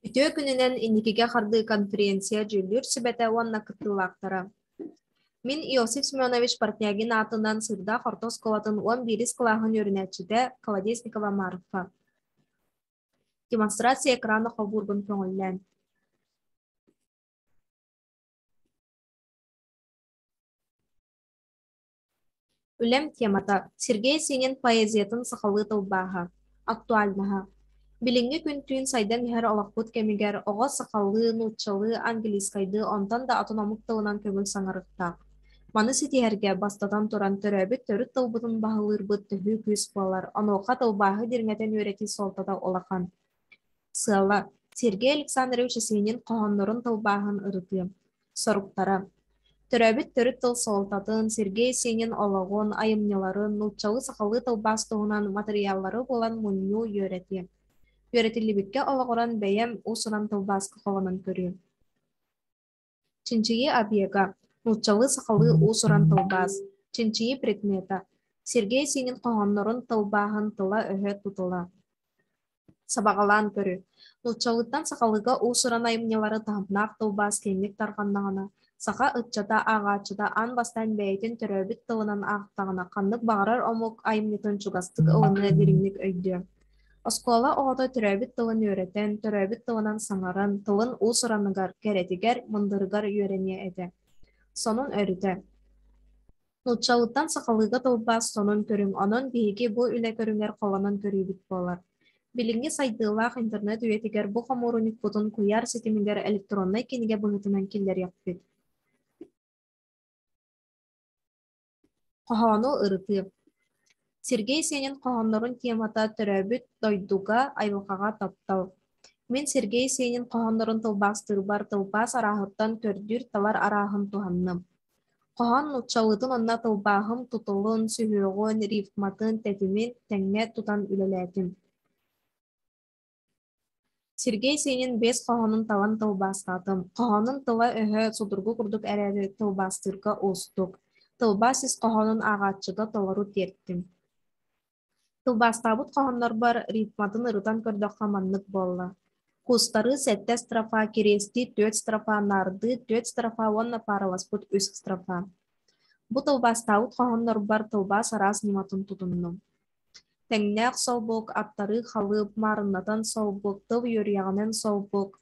Үтүө күнүнэн Инникигэ хардыы конференция дьүүллүүр сүбэтэ уонна кыттыылаахтара. Мин Иосиф Семенович Портнягин аатынан Сыырдаах орто оскуолатын 11-ис кылааһын үөрэнээччитэ Колодезникова Марфа. Демонстрация экрана холбуурбун көҥүллээн. Үлэм темата: Сергей Есенин поэзиятын сахалыы тылбааһа, актуальноһа. Билиҥҥи күн-түүн сайдан иһэр олохпут кэмигэр оҕо сахалыы, нууччалыы, английскайдыы онтон да атын омук тылынан көҥүл саҥарыахтаах. Маны ситиһэргэ, бастатан туран, төрөөбүт төрүт тылбытын баһылыырбыт төһүү күүс буолар, онуоха тылбааһы дириҥэтэн үөрэтии суолтата улахан. Сыала: Сергей Александрович Есенин хоһооннорун тылбааһын ырытыы. Соруктара: Төрөөбүт төрүт тыл суолтатын, Сергей Есенин олоҕун, айымньыларын, нууччалыы-сахалыы тылбаас туһунан матырыйааллары булан мунньуу, үөрэтии. Үөрэтиллибиккэ олоҕуран бэйэм уус-уран тылбааска холонон көрүү. Чинчийии объега: нууччалыы-сахалыы уус-уран тылбаас. Чинчийии предмета: Сергей Есенин хоһооннорун тылбааһын тыла-өһө тутула. Сабаҕалаан көрүү: нууччалыыттан сахалыыга уус-уран айымньылары таһымнаах тылбаас киэҥник тарҕаннаҕына, саха ыччата, ааҕааччыта аан бастаан бэйэтин төрөөбүт тылынан аахтаҕына ханнык баҕарар омук айымньытын чугастык ылыныа, дириҥник өйдүө. Оскуола оҕото төрөөбүт тылын үөрэтэн, төрөөбүт тылынан саҥаран, тылын уус-ураныгар, кэрэтигэр, мындырыгар үөрэниэ этэ. Сонун өрүтэ. Нууччалыттан сахалыыга тылбаас сонун көрүҥ, онон биһиги бу үлэ көрүҥэр холонон көрүүбүт буолар. Билиҥҥи сайдыылаах интернет үйэтигэр бу хомуурунньукпутун куйаар ситимигэр электроннай кинигэ быһыытынан киллэриэхпит. Хоһоону ырытыы. Сергей Есенин хоһооннорун темата төрөөбүт дойдуга, айылҕаҕа таптал. Мин Сергей Есенин хоһооннорун тылбаастыырбар тылбаас арааһыттан көрдүүр-талар арааһын туһанным. Хоһоон нууччалыытын уонна тылбааһым тутулун, сүһүөҕүн, рифматын, тэтимин тэҥҥэ тутан үлэлээтим. Сергей Есенин биэс хоһоонун талан тылбаастаатым. Хоһоонун тыла-өһө судургу курдук эрээри тылбаастыырга уустук. Тылбаас ис хоһоонун ааҕааччыга толору тиэртим. Тылбаастаабыт хоһооннорбор рифматын ырытан көрдөххө маннык буолла: Кустары сэттэ строфа, кириэстии түөрт строфа, наардыы түөрт строфа уонна паараласпыт үс строфа. Бу тылбаастаабыт хоһооннорбор тылбаас араас ньыматын тутуннум. Тэҥнээх солбук, аттарыы халыып, маарыннатан солбук, тыл үөрүйэҕинэн солбук,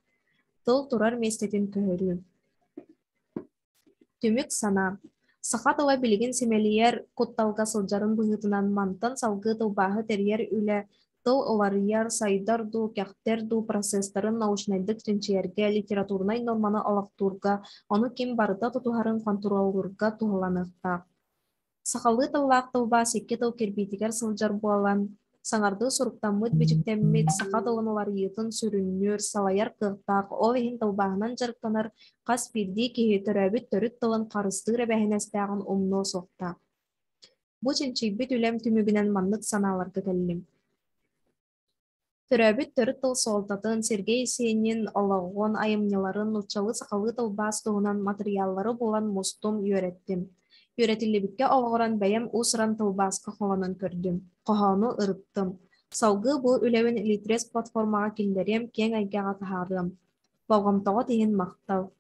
тыл турар миэстэтин көһөрүү. Түмүк санаа. Саха тыла билигин симэлийэр кутталга сылдьарын быһыытынан мантан салгыы тылбааһы тэрийэр үлэ тыл уларыйар, сайдар дуу, кэхтэр дуу процесстарын научнайдык чинчийэргэ, литературнай нуорманы олохтуурга, ону ким барыта тутуһарын хонтуруоллуурга туһуланыахтаах. Сахалыы тыллаах тылбаас икки тыл кирбиитигэр сылдьар буолан, саҥардыы суруктаммыт-бичиктэммит саха тылын уларыйыытын сүрүннүүр, салайар кыахтаах, ол иһин тылбааһынан дьарыктанар хас биирдии киһи төрөөбүт төрүт тылын харыстыыр эбээһинэстээҕин умнуо суохтаах. Бу чинчийбит үлэм түмүгүнэн маннык санааларга кэллим. Төрөөбүт төрүт тыл суолтатын, Сергей Есенин олоҕун, айымньыларын, нууччалыы-сахалыы тылбаас туһунан матырыйааллары булан мустум, үөрэттим. Үөрэтиллибиккэ олоҕуран бэйэм уус-уран тылбааска холонон көрдүм, хоһоону ырыттым. Салгыы бу үлэбин Литрес платформаҕа киллэриэм, киэҥ эйгэҕэ таһаарыам. Болҕомтоҕут иһин махтал.